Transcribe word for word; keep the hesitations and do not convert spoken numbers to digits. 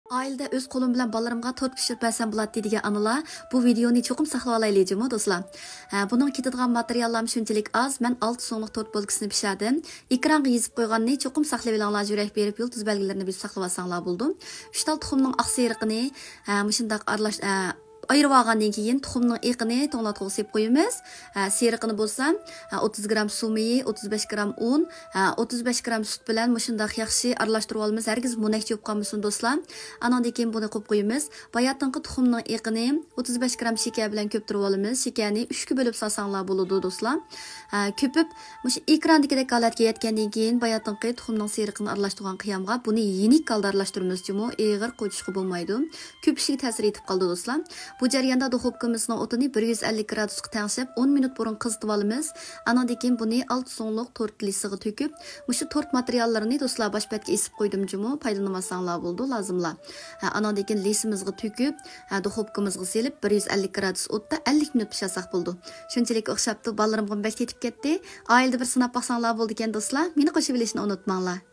ئائىلىدە ئۆز قولۇم بىلەن بالىلىرىمغا تورت پىشۇرۇپ بەرسەم بولاتتى دېگەن ئانىلار بۇ ۋىدېئونى چوقۇم ساقلىۋالايلى جۇمۇ دوستلار. ھە، بۇنىڭ كېتىدىغان ماتېرىياللارمۇ شۇنچىلىك ئاز، مەن ئالتە سوڭلۇق تورت بولكىسىنى پىشاردىم. ئېكرانغا يېزىپ قويغاننى چوقۇم ساقلىۋېلىڭلار، يۈرەك بېرىپ يۇلتۇز بەلگىلىرىنى بۆسۈپ ساقلىۋالساڭلار بولىدۇ. ئۈچ تال تۇخۇمنىڭ ئاق سېرىقىنى، ھە، مۇشۇنداق ئارىلاش، ھە، ئايرىۋالغاندىن كېيىن تۇخۇمنىڭ ئېقىنى توڭلاتقۇغا سېلىپ قويىمىز. ھە، سېرىقىنى بولسا، ھە، ئوتتۇز گرام سۇ مېيى، ئوتتۇز بەش گرام ئۇن، ھە، ئوتتۇز بەش گرام سۈت بىلەن مۇشۇنداق ياخشى ئارىلاشتۇرۇۋالىمىز. ھەرگىز مونەكچە بولۇپ قالمىسۇن دوستلار. ئانىڭدىن كېيىن بۇنى قويۇپ قويىمىز. باياتىنقى تۇخۇمنىڭ ئېقىنى ئوتتۇز بەش گرام شېكەر بىلەن كۆپتۈرۈۋالىمىز. شېكەرنى ئۈچكە بۆلۈپ سالساڭلار بولىدۇ دوستلار. ھە، كۆپۈپ مۇشۇ ئېكراندىكىدەك ھالەتكە يەتكەندىن كېيىن باياتىنقى تۇخۇمنىڭ سېرىقىنى ئارىلاشتۇرغان قىيامغا بۇنى يېنىك ھالدا ئارىلاشتۇرىمىز جۇمۇ، ئېغىر قوچۇشقا بولمايدۇ. كۆپۈشىگە تەسىر يېتىپ قالىدۇ دوستلار. بۇ جەرياندا دۇخوپكىمىزنىڭ ئوتىنى بىر يۈز ئەللىك گرادۇسقا تەڭشەپ ئون مىنۇت بۇرۇن قىزىتىۋالىمىز. ئانىڭدىن كېيىن بۇنى ئالتە سوڭلۇق تورت لىسىغا تۆكۈپ، مۇشۇ تورت ماتېرىياللىرىنى دوستلار باش بەتكە ئېسىپ قويدۇم جۇمۇ، پايدىلىنىۋالساڭلار بولىدۇ لازىملا. ھە، ئانىڭدىن كېيىن لىسىمىزغا تۆكۈپ، ھە، دۇخوپكىمىزغا سېلىپ بىر يۈز ئەللىك گرادۇس ئوتتا ئەللىك مىنۇت پىشۇرساق بولىدۇ. شۇنچىلىك ئوخشاپتۇ، بالىلىرىمغىمۇ بەك تېتىپ كەتتى. ئائىلىدە بىر سىناپ باقساڭلار بولىدىكەن دوستلار، مېنى قوشۇۋېلىشنى ئۇنتۇماڭلار.